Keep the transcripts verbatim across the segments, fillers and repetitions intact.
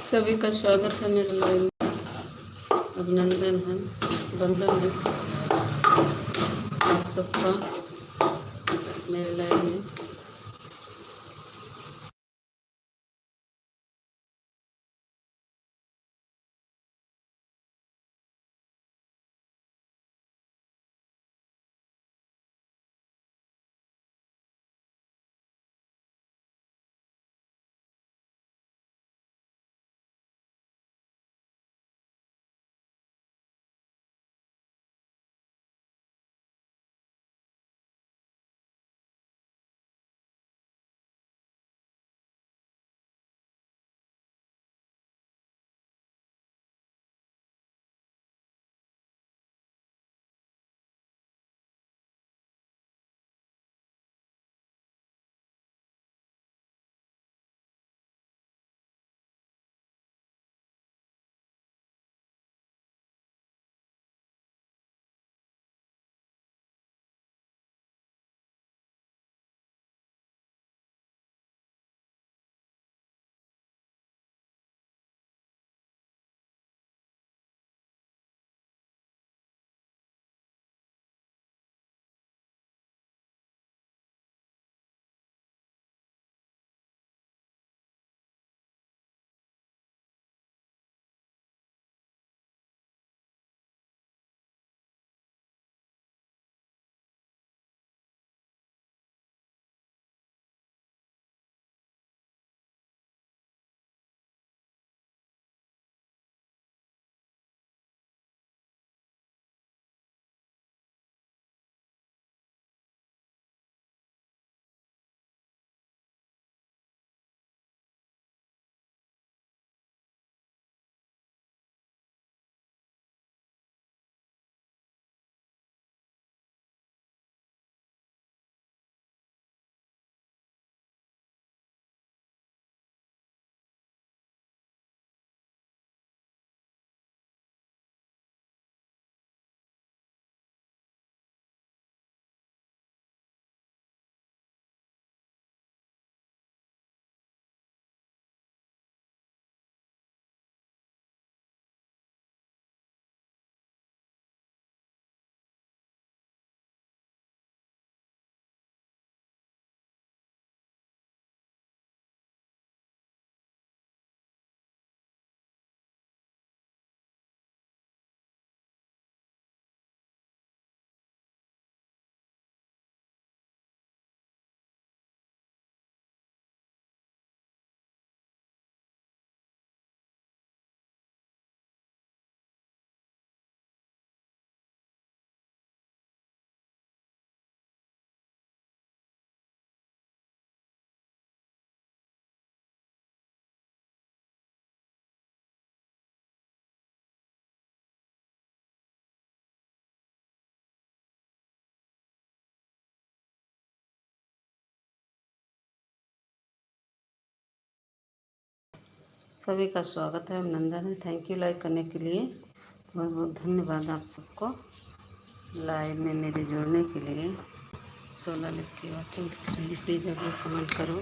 सभी का स्वागत है मेरे लाइव में। अभिनंदन है, वंदन है आप सबका मेरे लाइव में। सभी का स्वागत है, अभिनंदन है। Thank you like करने के लिए, बहुत बहुत धन्यवाद आप सबको लाइव में मेरे जुड़ने के लिए। सोलह लाइक की वॉचिंग दिख रही है, प्लीज आप लोग कमेंट करो।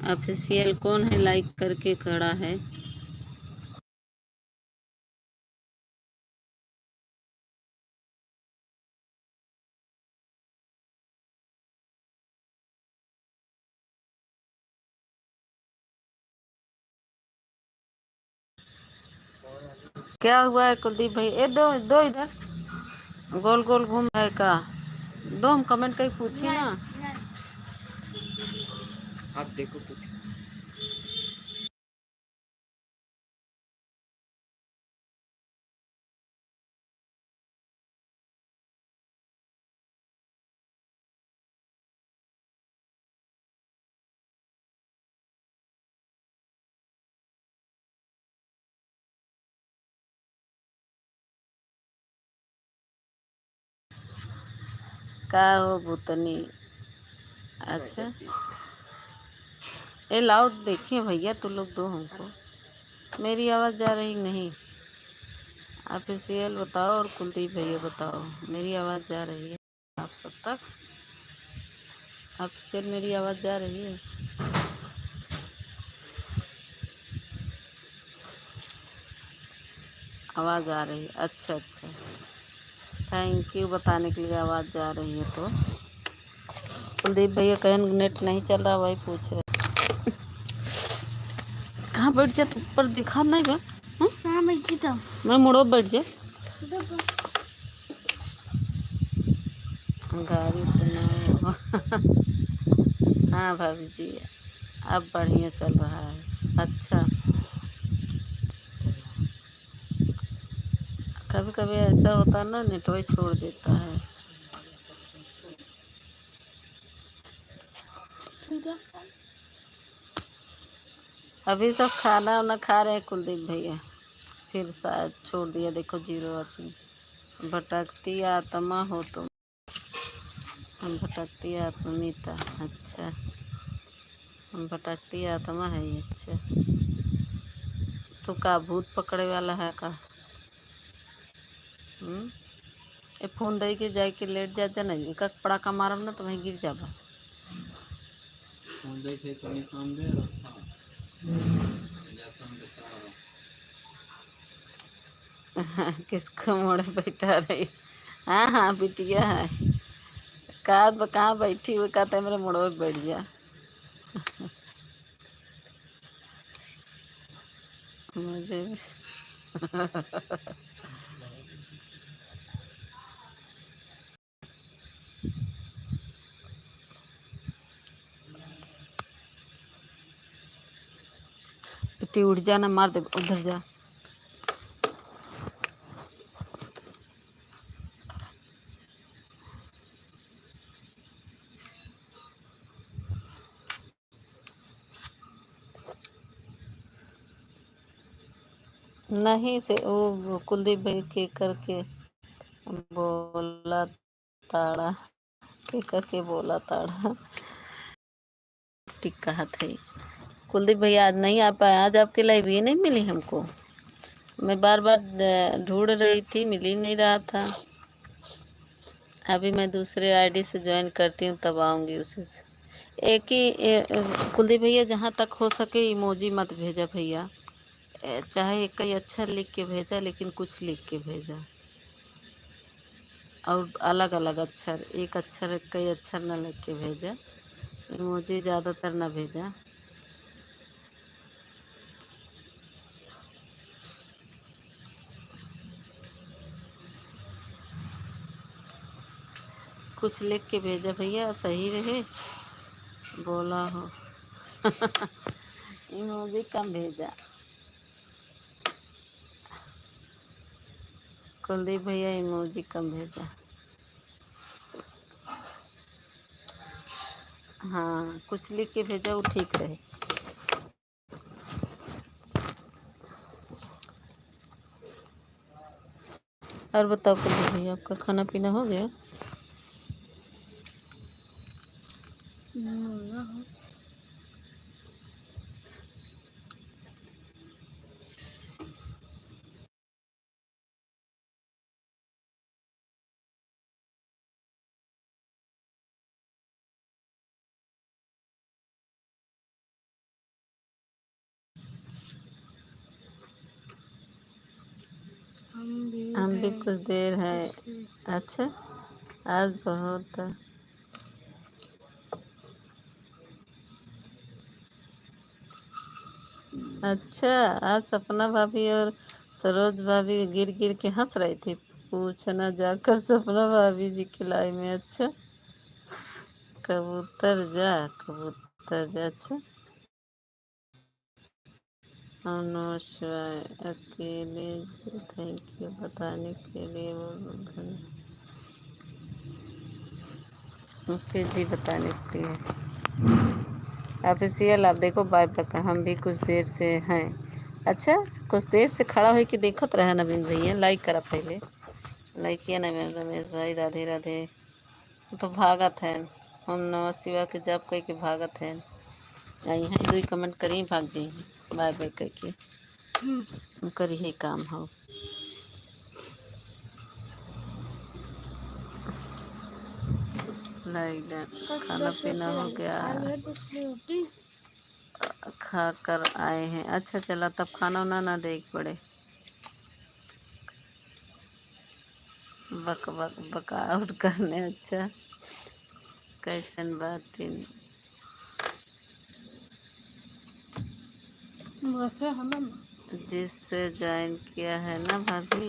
ऑफिशियल कौन है लाइक करके खड़ा है? क्या हुआ है कुलदीप भाई? ए, दो, दो इधर गोल गोल घूम रहा है का? दो हम कमेंट कहीं पूछी ना। आप देखो कुछ। का हो भूतनी? अच्छा, ए लाओ देखिए भैया, तू लोग दो हमको। मेरी आवाज़ जा रही नहीं? ऑफिशियल बताओ और कुलदीप भैया बताओ, मेरी आवाज़ जा रही है आप सब तक? ऑफिशियल मेरी आवाज़ जा रही है? आवाज़ आ रही है, अच्छा, अच्छा, थैंक यू बताने के लिए। आवाज़ जा रही है तो। कुलदीप भैया कहें नेट नहीं चल रहा, वही पूछ रहे। कहाँ बैठ जा, तू ऊपर दिखा नहीं बा? हम्म? कहाँ बैठी तो? मैं मुड़ो बैठ जा। गारी सुनाओ। हाँ भाभी जी, अब बढ़िया चल रहा है। अच्छा, कभी कभी ऐसा होता है ना, नेटवर्क छोड़ देता है। अभी सब खाना वाना खा रहे हैं कुलदीप भैया, फिर शायद छोड़ दिया। देखो जीरो वॉचिंग। भटकती आत्मा हो तुम। हम भटकती आत्मिता, अच्छा, हम भटकती आत्मा है ये, अच्छा। तू का भूत पकड़े वाला है का? हम्म? ए फोन दे के जाए के लेट जा, जा नहीं, एक पड़ाका मारब ना तो वहीं गिर जाबा। फोन दे के कहीं काम दे और हाँ। किसको मोड़े बैठा रही? हाँ, हाँ, बिटिया है। का ब-, कहाँ बैठी हुई, कहते मेरे मोड़ो पे बैठ जा। मुझे भी बेटी उठ जा ना, मार दे, उधर जा। नहीं से वो कुलदीप भाई के करके बोला ताड़ा, के करके बोला ताड़ा। ठीक कहत है। कुलदीप भैया आज नहीं आ पाए, आज आपकी लाइव ही नहीं मिली हमको। मैं बार बार, अ, ढूंढ रही थी, मिल ही नहीं रहा था। अभी मैं दूसरे आईडी से ज्वाइन करती हूँ, तब आऊँगी उसी से। एक ही, ए, कुलदीप भैया, जहाँ तक हो सके इमोजी मत भेजा भैया। ए, चाहे एक ही अक्षर लिख के भेजा, लेकिन कुछ लिख के भेजा। और अलग-अलग अक्षर, एक अक्षर, कई अक्षर न लिख के भेजा। इमोजी ज़्यादातर न भेजा। कुछ लिख के भेजा भैया, सही रहे। बोला हो। इमोजी कम भेजा। कुलदीप भैया, इमोजी कम भेजा। हाँ, कुछ लिख के भेजा, वो ठीक रहे। और बताओ कुलदीप भैया, आपका खाना पीना हो गया? हम्म, ना हो। हम भी हम भी हैं कुछ देर है। कुछ अच्छा, आज बहुत अच्छा, आज सपना भाभी और सरोज भाभी गिर गिर के हंस रही थी। पूछना जाकर सपना भाभी जी के लाइव में। अच्छा, कबूतर जा, कबूतर जा। अच्छा, हम नमः शिवाय अकेले। थैंक यू बताने के लिए, बहुत बहुत धन्यवाद। ओके जी, बताने के लिए। ऑफिशियल आप देखो, बाय बाय का, हम भी कुछ देर से हैं। अच्छा, कुछ देर से खड़ा होके देखत रहा नवीन भैया, लाइक करा पहले। लाइक किया नवीन रमेश भाई, राधे राधे। वो तो भागत है, हम नमः शिवा के जप कह के भागत है। आ यहाँ दुई कमेंट करी, भाग जाई, बाय बाय कह के। हम्म। उनकर यही काम हो। Like done. खाना पीना हो गया? खा कर आए हैं। अच्छा, चला तब खाना उना ना देख पड़े। बक बक बक आउट करने। अच्छा, कैसन बाटिन? वैसे हमें जिससे ज्वाइन किया है ना भाभी,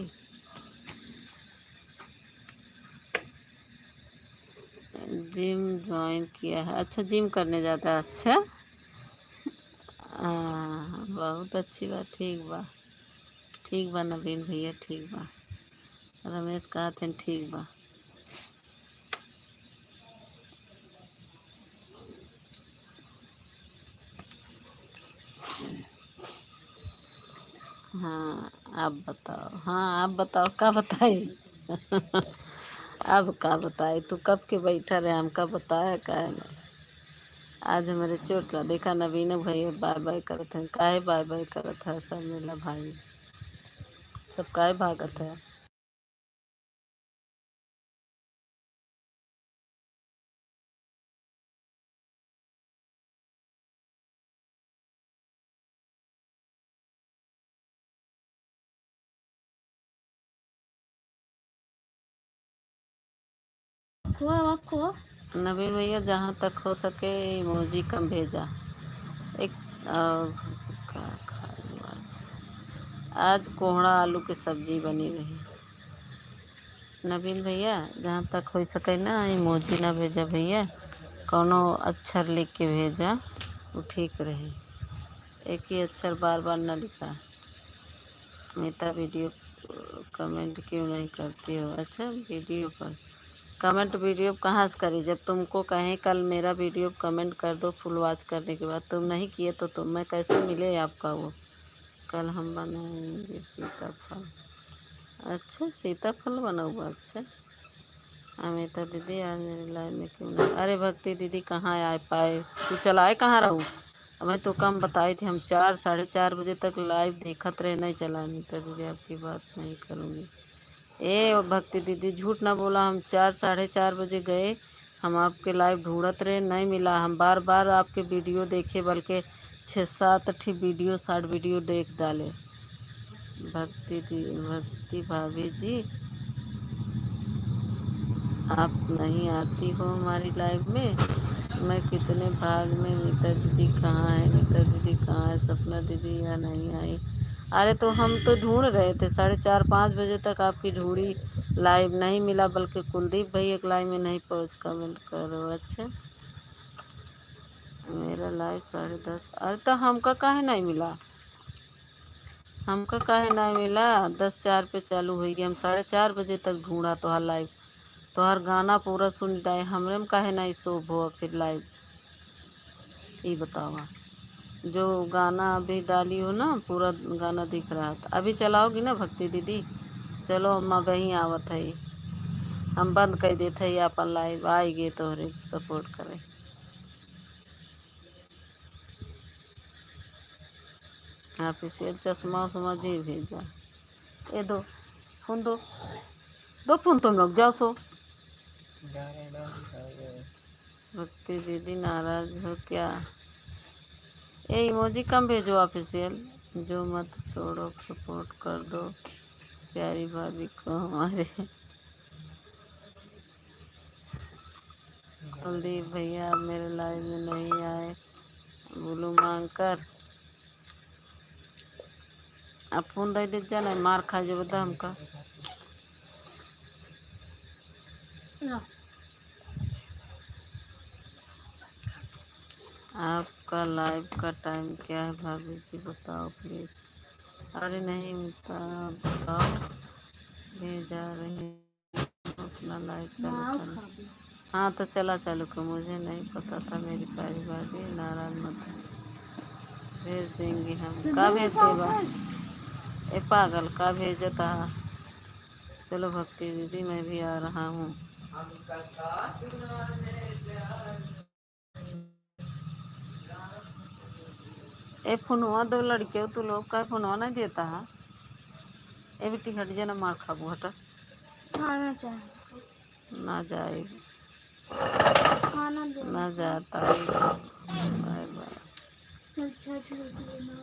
जिम ज्वाइन किया है। अच्छा, जिम करने जाता है। अच्छा, हाँ, बहुत अच्छी बात। ठीक बा, ठीक बा नवीन भैया, ठीक बा। रमेश कहत हैं ठीक बा। हाँ, आप बताओ, हाँ, आप बताओ, का बताई? अब का बताई, तू कब के बैठा रहे, हमका बताया काहे नहीं? आज हमरे चोट ला देखा, नवीन भैया बाय बाय करत हैं। काहे बाय बाय करत है सब मिला भाई? सब काहे भागत है? रखो, रखो। नवीन भैया, जहाँ तक हो सके इमोजी कम भेजा। एक, और का खाई आज? आज कोहड़ा आलू के सब्जी बनी रही। नवीन भैया, जहाँ तक हो सके ना, इमोजी ना भेजा भैया, कौनो अक्षर लिख के भेजा, वो ठीक रही। एक ही अक्षर बार बार ना लिखा। अमिता वीडियो कमेंट क्यों नहीं करती हो? अच्छा, वीडियो पर कमेंट वीडियो कहाँ से करी? जब तुमको कहें कल मेरा वीडियो कमेंट कर दो फुल वॉच करने के बाद, तुम नहीं किए तो तुम, मैं कैसे मिले आपका वो? कल हम बनाएंगे सीताफल। अच्छा, सीताफल बना हुआ। अच्छा, अमिता दीदी आज मेरे लाइव में क्यों नहीं? अरे भक्ति दीदी, कहाँ आ पाए? तू चलाए कहाँ रहू? अब मैं तो कम बताई थी, हम चार, साढ़े चार बजे तक लाइव देखत रहे, नहीं चलानी, तो दीदी आपकी बात नहीं करूँगी। ए भक्ति दीदी, झूठ ना बोला, हम चार, साढ़े चार बजे गए, हम आपके लाइव ढूंढत रहे, नहीं मिला। हम बार बार आपके वीडियो देखे, बल्कि छः सात ठे वीडियो, शॉर्ट वीडियो देख डाले। भक्ति दी, भक्ति भाभी जी, आप नहीं आती हो हमारी लाइव में। मैं कितने भाग में, मीता दीदी कहाँ है, मीता दीदी कहाँ है, सपना दीदी या नहीं आई? अरे, तो हम तो ढूंढ रहे थे, साढ़े चार, पाँच बजे तक आपकी ढूंढी, लाइव नहीं मिला, बल्कि कुलदीप भैया के लाइव में नहीं पहुँच, कमेंट करो। अच्छा, मेरा लाइव साढ़े दस, अरे, तो हमका काहे नहीं मिला? हमका काहे ना मिला? दस चार पे चालू होई गया, हम साढ़े चार बजे तक ढूंढा तोहार लाइव, तोहार गाना पूरा सुन डाए, हमरे में काहे ना शो हो फिर लाइव? ई बतावा, जो गाना अभी डाली हो ना, पूरा गाना दिख रहा था। अभी चलाओगी ना भक्ति दीदी? चलो, हम अबहीं आवत है, हम बंद कर देते हैं अपन लाइव, आई गए तोहरे सपोर्ट करे। ऑफिशियल चश्मा उश्मा जी भेजा। ए दो, फोन दो, दो फोन तुम लोग, जाओ सो। भक्ति दीदी नाराज हो क्या? ए इमोजी कम भेजो ऑफिशियल, जो मत छोड़ो, सपोर्ट कर दो। प्यारी भाभी को हमारे। कुलदीप भैया, आप मेरे लाइव में नहीं आए, बोलू मांग कर। अब फोन दे दे, जाना मार खा जब द हमका। आपका लाइव का टाइम क्या है भाभी जी, बताओ प्लीज। अरे नहीं, तब बताओ, भेजा रही हूँ अपना लाइव चालू करने। हाँ, तो चला चालू कर, मुझे नहीं पता था मेरी प्यारी भाभी, नाराज मत हो, भेज देंगे हम। का भेज देबा? ए पागल, का भेजता? चलो भक्ति दीदी, मैं भी आ रहा हूँ। ए फोनवा दो लड़के, तू लोग का फोनवा नहीं देता है? ए बेटी हट जा ना, मार खाबू, हटा। खाना चाहे। ना जाए। खाना दे। ना जाता है। Bye bye. अच्छा, ठीक है ना।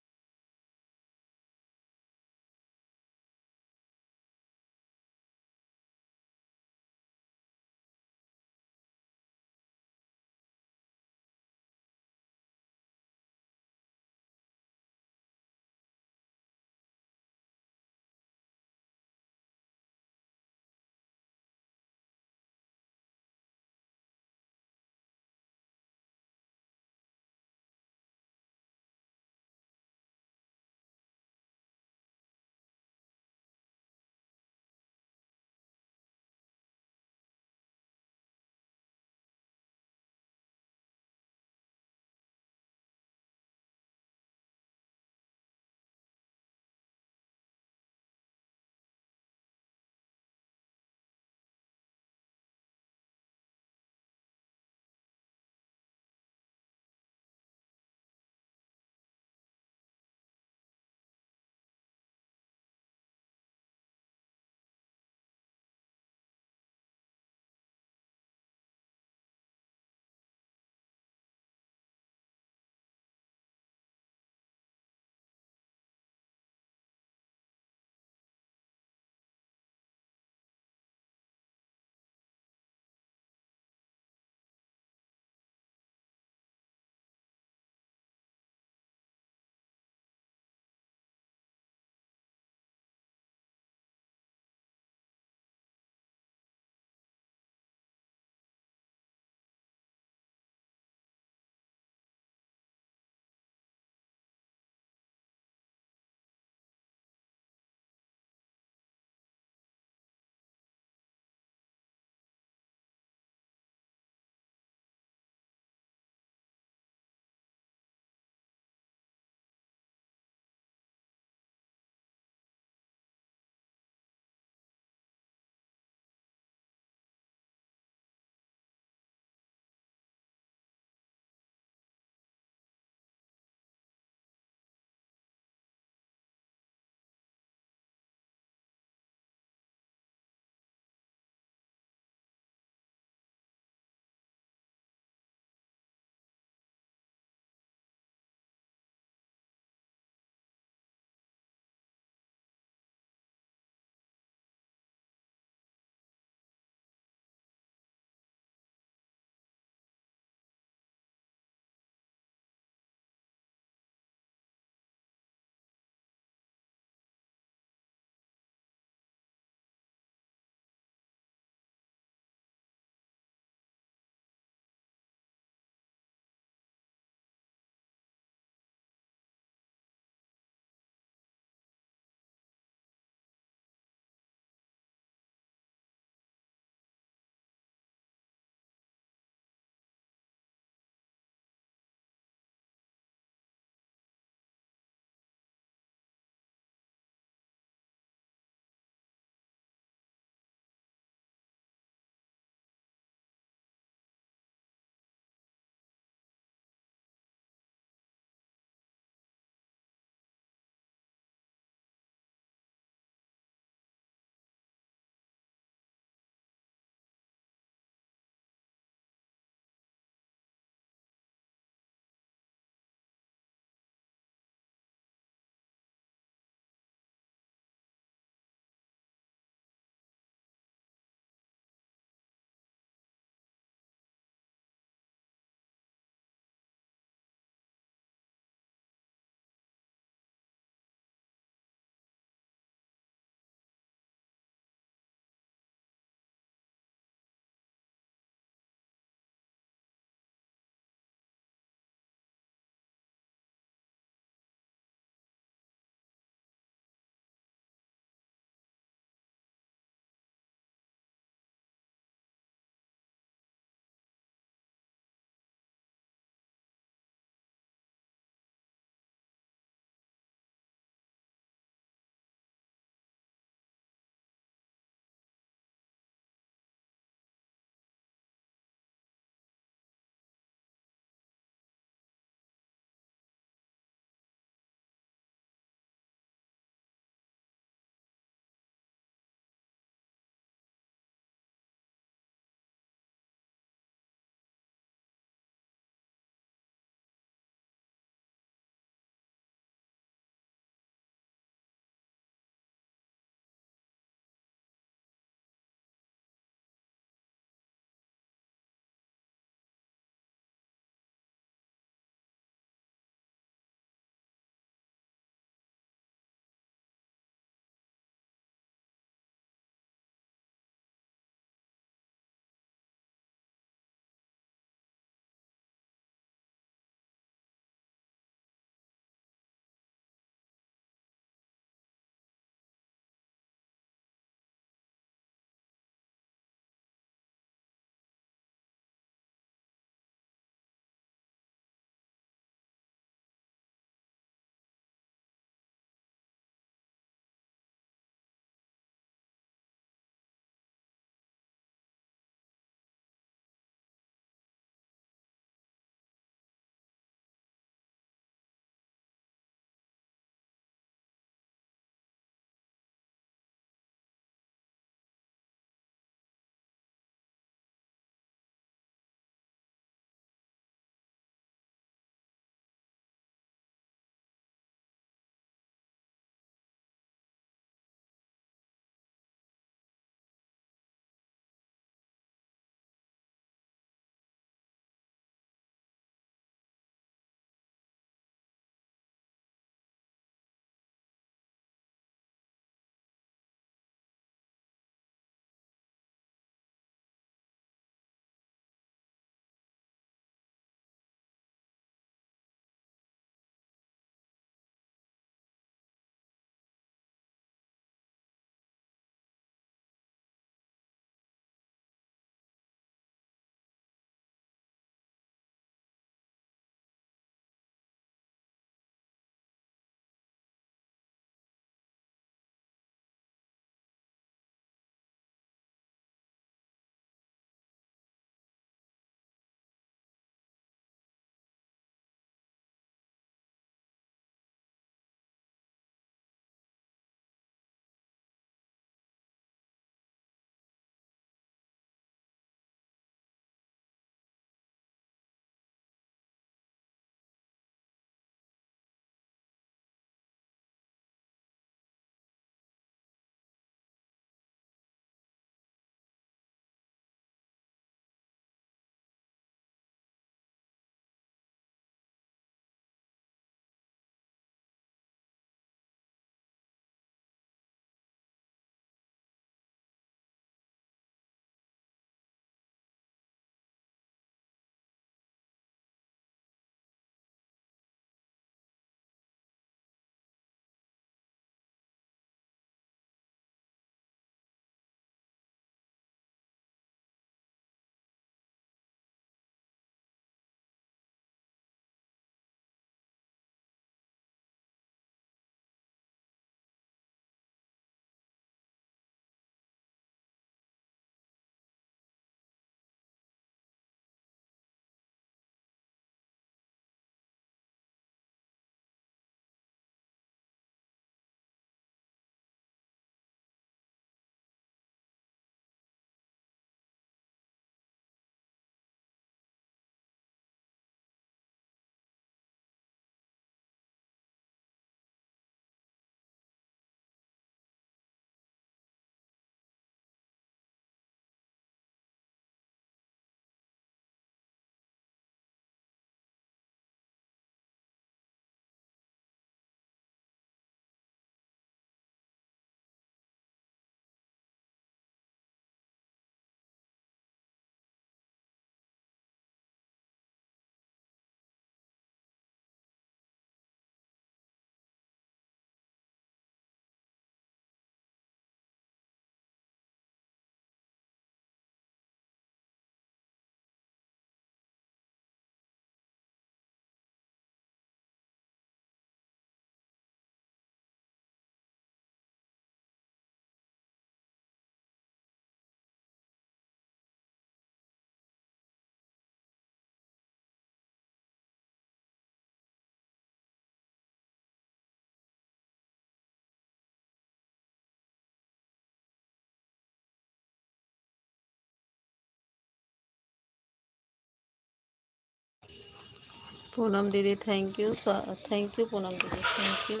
पूनम दीदी, thank you, स्वा-, thank you पूनम दीदी, thank you,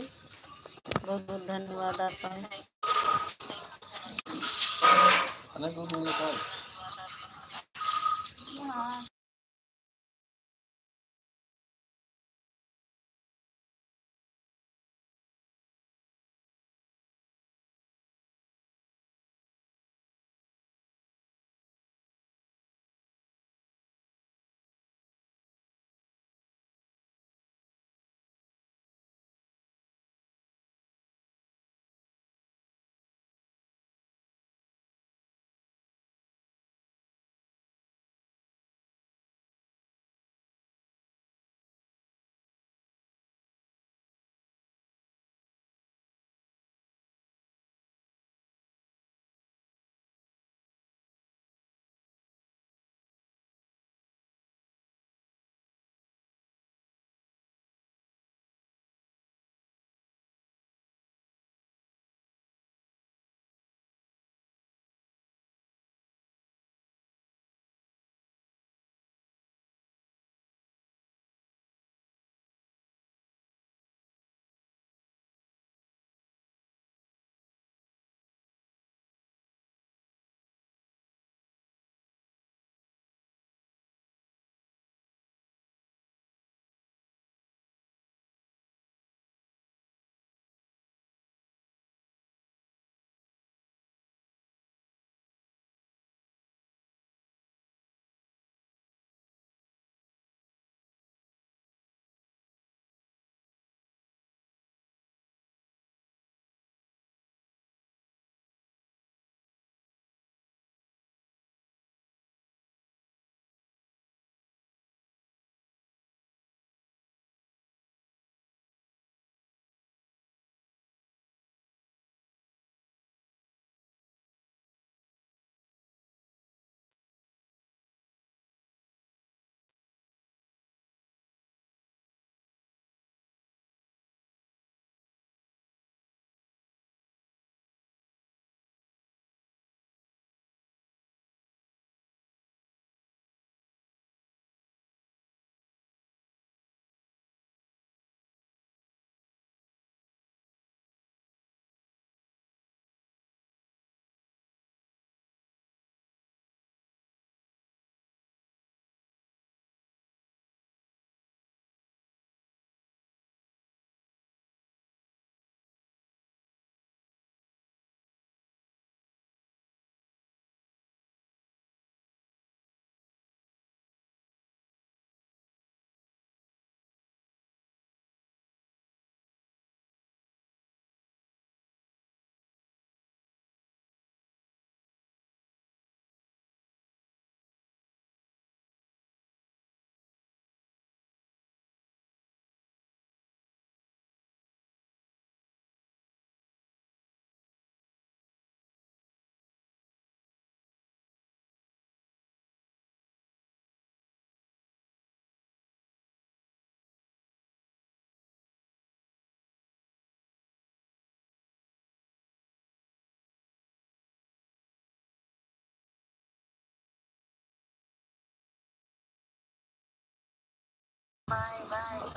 बहुत बहुत धन्यवाद आपका।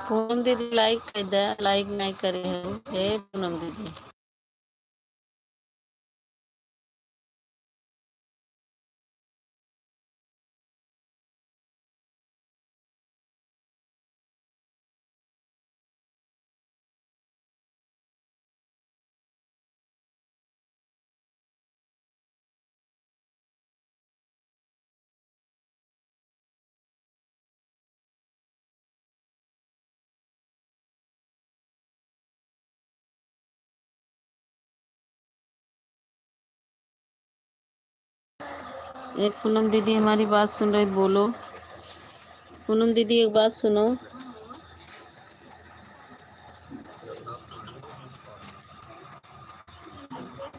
पूनम दीदी, like कर दे, like नहीं करे हो, हे पूनम दीदी। एक पूनम दीदी हमारी बात सुन रही, बोलो। पूनम दीदी, एक बात सुनो।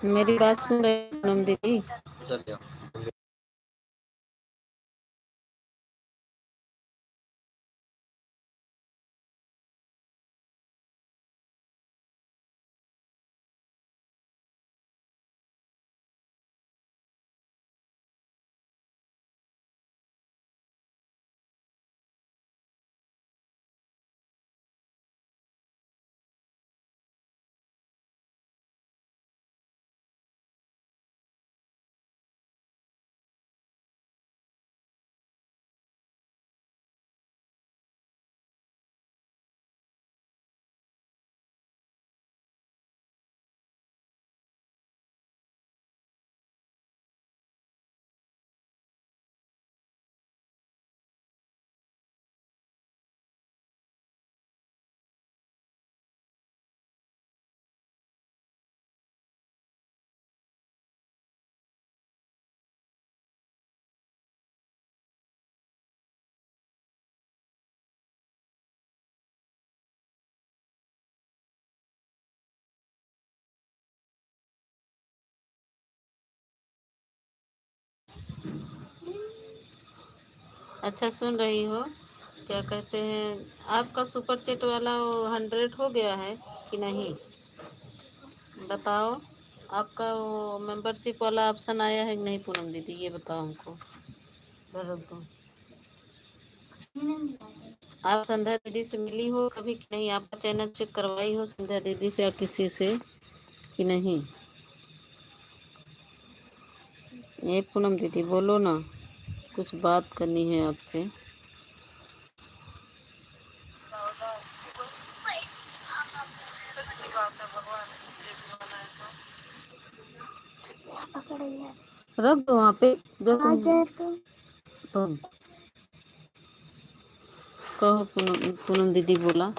मेरी बात सुन रही पूनम दीदी? अच्छा, सुन रही हो, क्या कहते हैं, आपका सुपर चैट वाला वो हंड्रेड हो गया है कि नहीं? बताओ, आपका वो मेंबरशिप वाला ऑप्शन आया है कि नहीं पूनम दीदी, ये बताओ हमको। रुक दो। आप संध्या दीदी से मिली हो कभी कि नहीं? आपका चैनल चेक करवाई हो संध्या दीदी से या किसी से कि नहीं? ये पूनम दीदी, बोलो ना, कुछ बात करनी है आपसे। रख दो वहाँ पे, जो तुम, तुम कहो पूनम, पूनम दीदी बोला।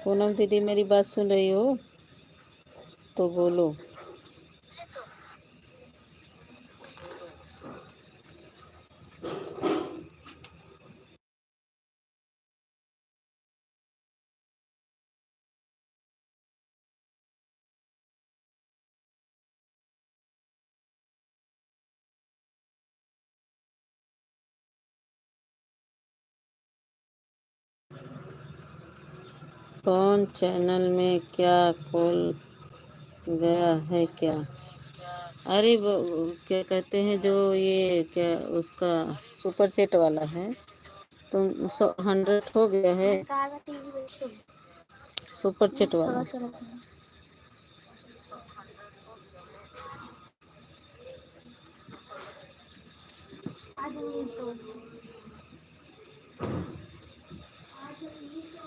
पूनम दीदी, मेरी बात सुन रही हो तो बोलो। कौन चैनल में क्या खोल गया है क्या? अरे वो, वो क्या कहते हैं, जो ये क्या उसका सुपर चैट वाला है, तुम सौ, हंड्रेड हो गया है? सुपर चैट वाला।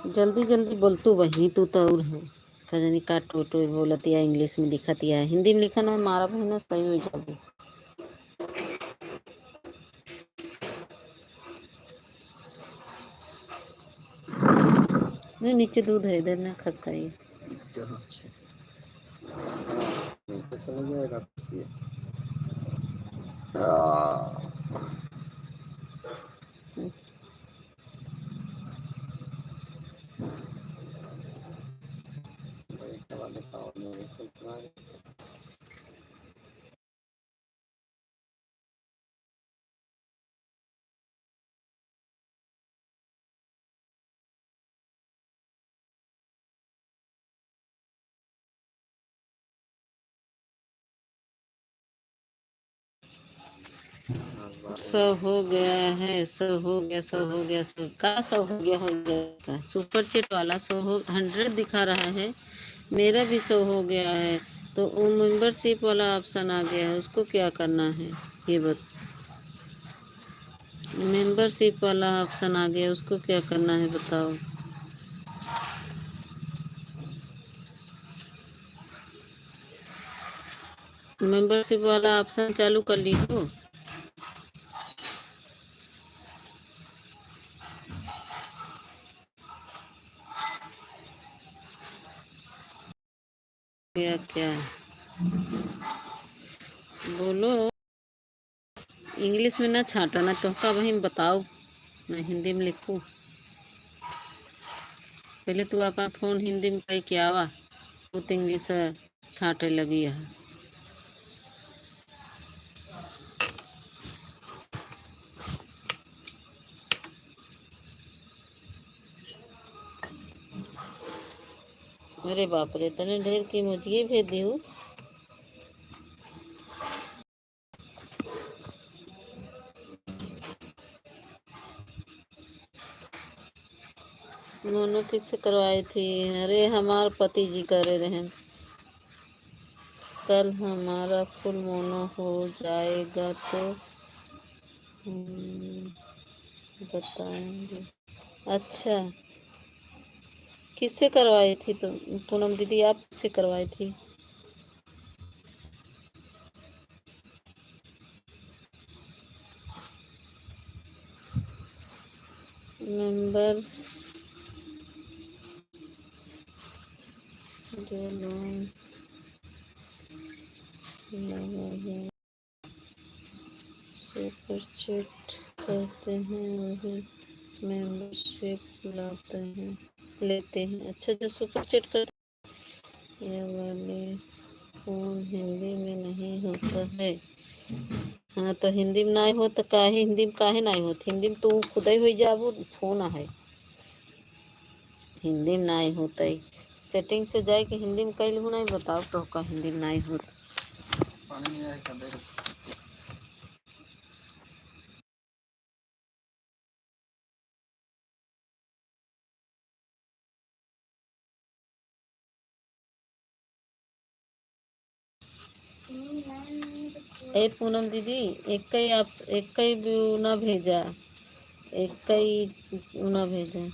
जल्दी जल्दी बोल तू बहिनी, तू तो और है। खजनी का टो टो बोलत या, इंग्लिश में लिखत या, हिंदी में लिखा ना, मारा बहिना सही हो जाबू। नहीं, नीचे दूध है, इधर ना खसकाइए। नीचे चला जाएगा, पीछे। आ। सौ हो गया है, सौ हो गया, सौ हो गया, सौ। का सौ हो गया, हो गया का? सुपर चैट वाला सौ हो, हंड्रेड दिखा रहा है, मेरा भी सौ हो गया है। तो वो मेंबरशिप वाला ऑप्शन आ गया है, उसको क्या करना है, ये बत-, मेंबरशिप वाला ऑप्शन आ गया, उसको क्या करना है बताओ। मेंबरशिप वाला ऑप्शन चालू कर ली हो। क्या, क्या? बोलो। इंग्लिश में ना छाँटा, ना तोहका वही में बताओ, ना हिंदी में लिखू। पहले तू आपन फोन हिंदी में कई के आवा, तू तो इंग्लिश छाँटे लगी है। अरे बाप रे, तने ढेर की मुझे भेज दी हूँ। मोनो किससे करवाई थी? अरे, हमार पति जी करे रहे। कल हमारा फुल मोनो हो जाएगा तो, हम्म, बताएंगे। अच्छा, किससे करवाई थी तुम, पूनम दीदी, आप किससे करवाई थी? मेंबर जो लोन लगा जाए, सुपर चैट करते हैं, वही मेंबरशिप लाते हैं, लेते हैं। अच्छा, जो सुपर चैट कर, यह वाले फोन हिंदी में नहीं होता है। हाँ, तो हिंदी में नाई हो तो काहे, हिंदी में काहे नाई होत? हिंदी में तू खुदै होई जाबू, फोन आहे। हिंदी में नाई होत है। सेटिंग से जाए के हिंदी में कइल हो, नाई बताओ तो का हिंदी में नाई होत। पानी नहीं आया, दे दे। ए पूनम दीदी, एक ही आप, एक ही भी ना भेजा, एक ही ना भेजा।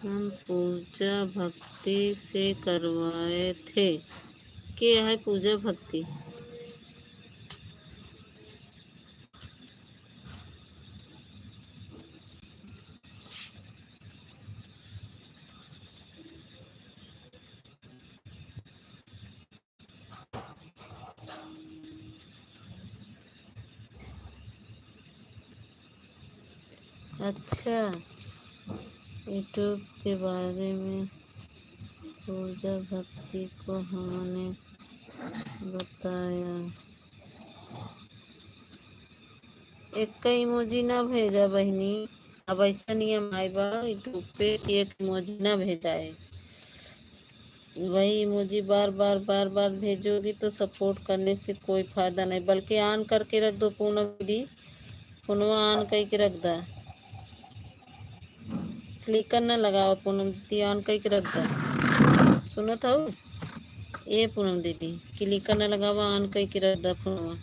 हम पूजा भक्ति से करवाए थे। के है पूजा भक्ति? अच्छा, YouTube के बारे में पूजा भक्ति को हमने बताया। एक का इमोजी ना भेजा बहिनी, अब ऐसा नियम आए बा YouTube पे कि एक इमोजी ना भेजाए। वही इमोजी बार बार, बार बार भेजोगी तो सपोर्ट करने से कोई फायदा नहीं, बल्कि ऑन करके रख दो पूनम दीदी, फोनवा ऑन करके रख दा। क्लिकर ना लगावा पूनम दीदी, ऑन करके रख दा। सुनत हऊ? ए पूनम दीदी, क्लिकर ना लगावा, ऑन करके रख दा फोनवा।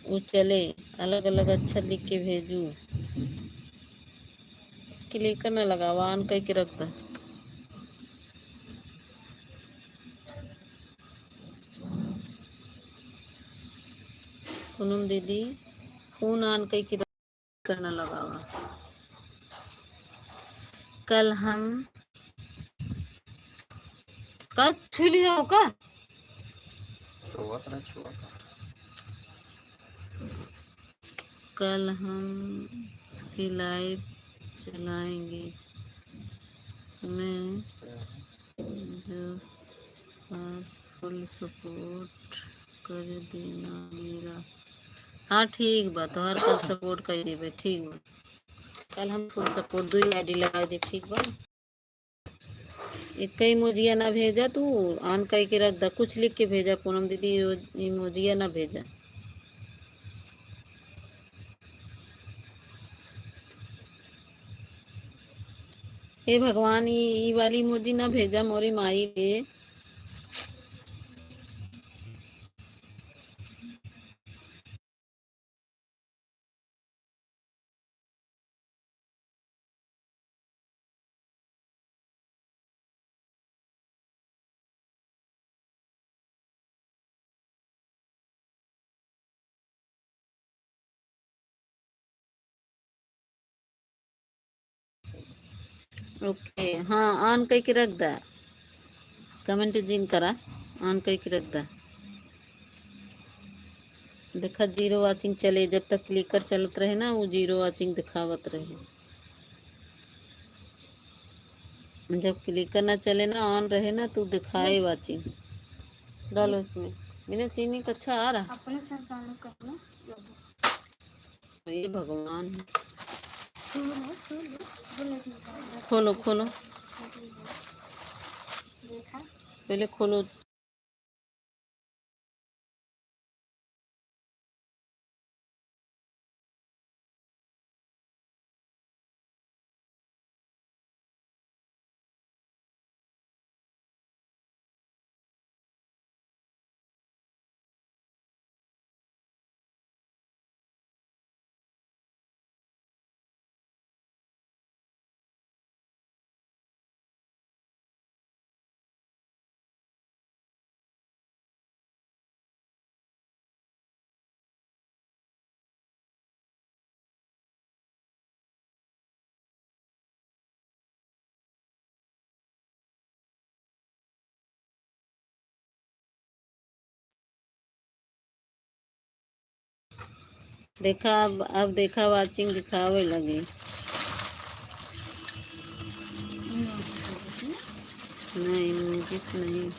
उ चले, अलग अलग अक्षर लिख के भेजू। क्लिकर ना लगावा, ऑन करके रख दा। पूनम दीदी, फोन ऑन करके करना लगावा। कल हम का छू लिया हो का? छुआ था, छुआ था। कल हम उसकी लाइव चलाएंगे, उसमें जो आज फुल सपोर्ट कर देना मेरा। हाँ, ठीक बा, तोहर कल सपोर्ट कर देबे, ठीक बा। कल हम फुल सपोर्ट दुई आईडी लगा देब, ठीक बा। एक इमोजिया ना भेजा तू, ऑन करके रख दा, कुछ लिख के भेजा पूनम दीदी, इमोजिया ना भेजा। हे भगवान, ई, ई वाली इमोजी ना भेजा मोरी माई रे। ओके, हाँ, ऑन करके रख दा, कमेंट जिन करा, ऑन करके रख दा। देखा, जीरो वाचिंग चले, जब तक क्लिकर चलत रहे ना, वो जीरो वाचिंग दिखावत रहे। जब क्लिकर ना चले ना, ऑन रहे ना, तो दिखाए वाचिंग। डालो इसमें, बिना चीनी का अच्छा आ रहा। अपने से डालो, कर लो। हे भगवान। छू लो, छू लो। बोलो, ठीक है। खोलो, खोलो। देखा? पहले खोलो। देखा, अब, अब देखा, वाचिंग दिखावे लगे। नहीं, म्यूजिक नहीं,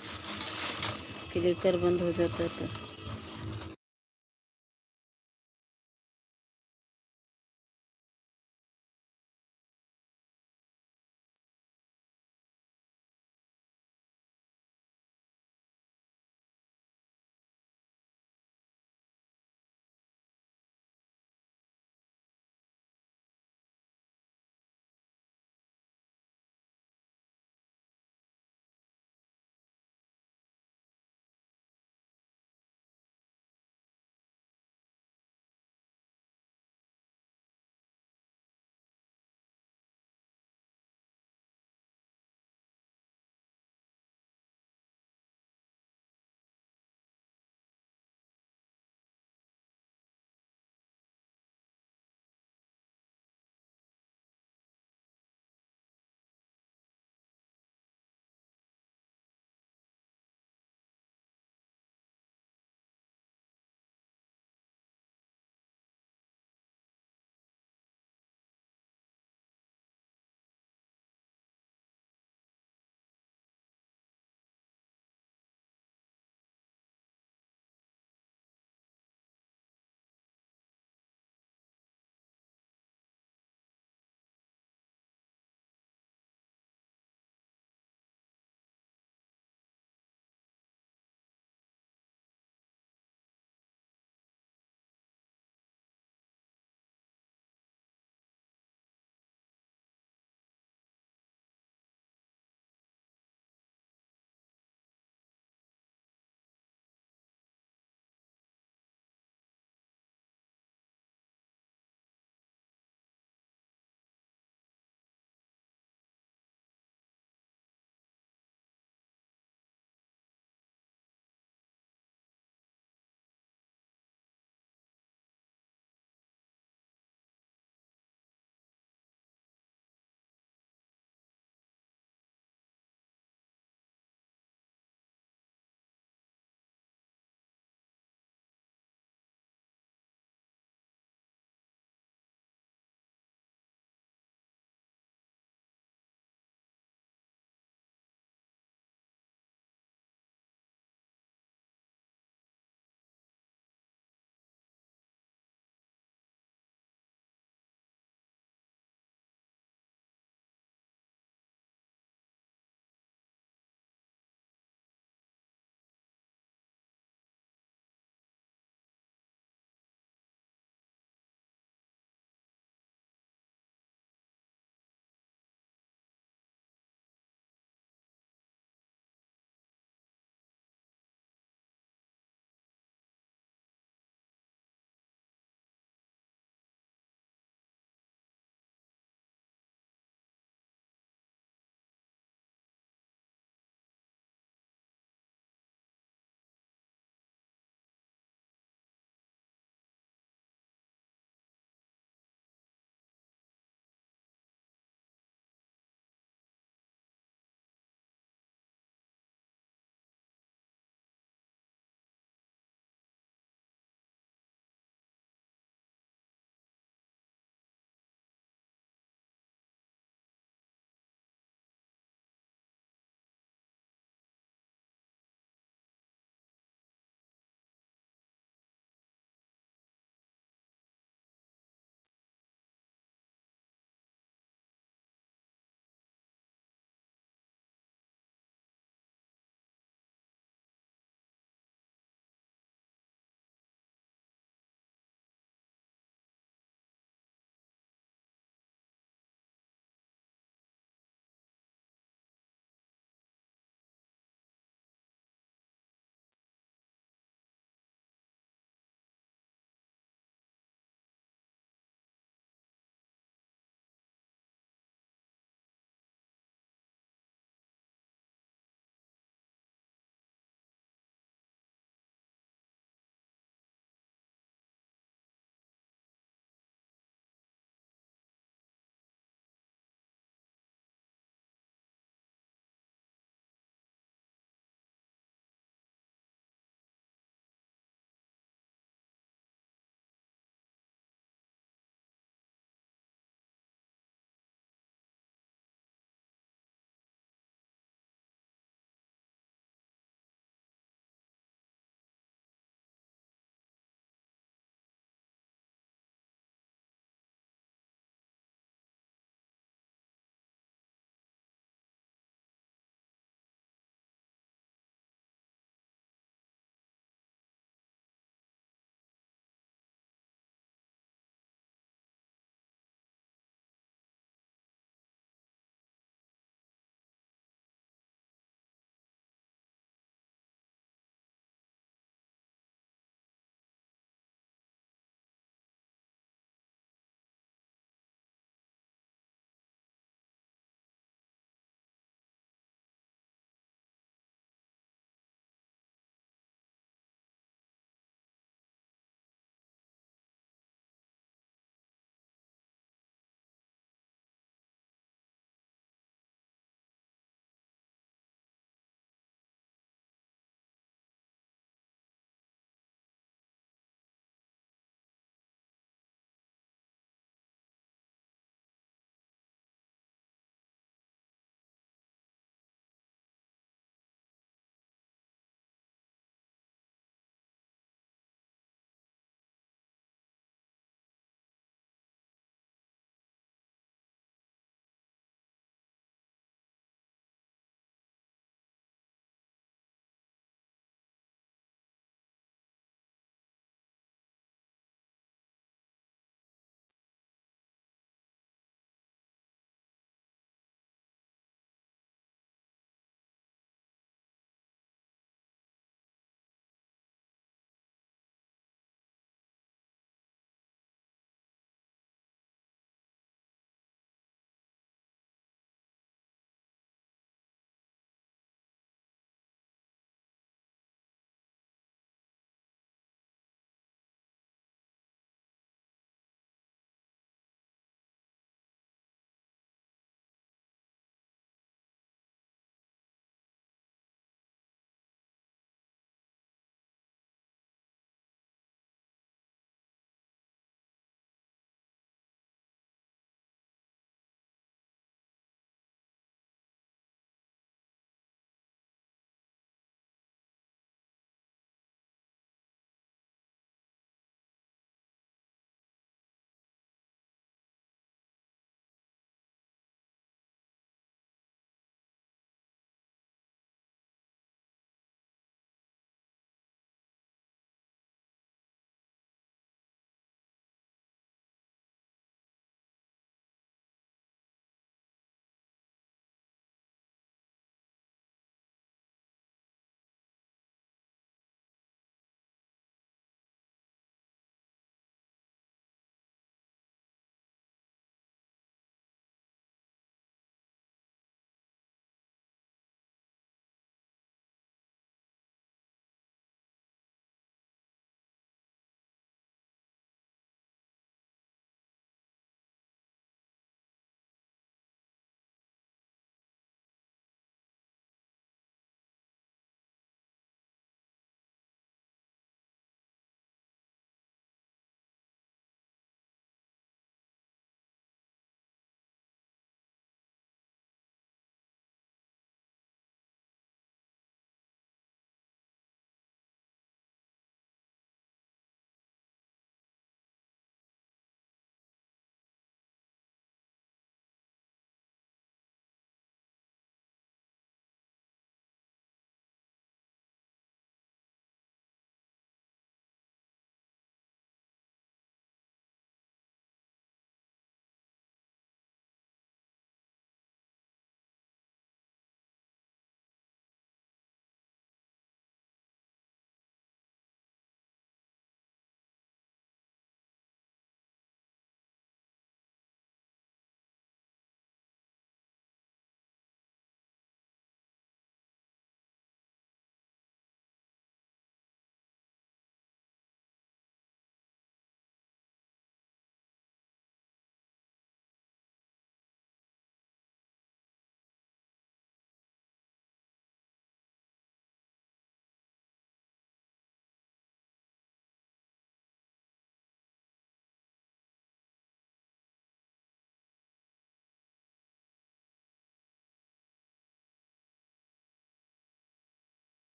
क्लिकर बंद हो जाता तो।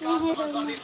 हाँ, है तो